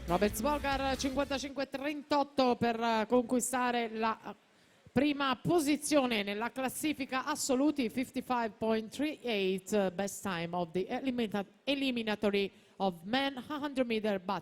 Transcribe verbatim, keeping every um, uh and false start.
Robert Sborgar, cinquantacinque trentotto per eh, conquistare la eh, prima posizione nella classifica assoluti, fifty-five point three eight, eh, best time of the elimina- eliminatory of men one hundred meter, but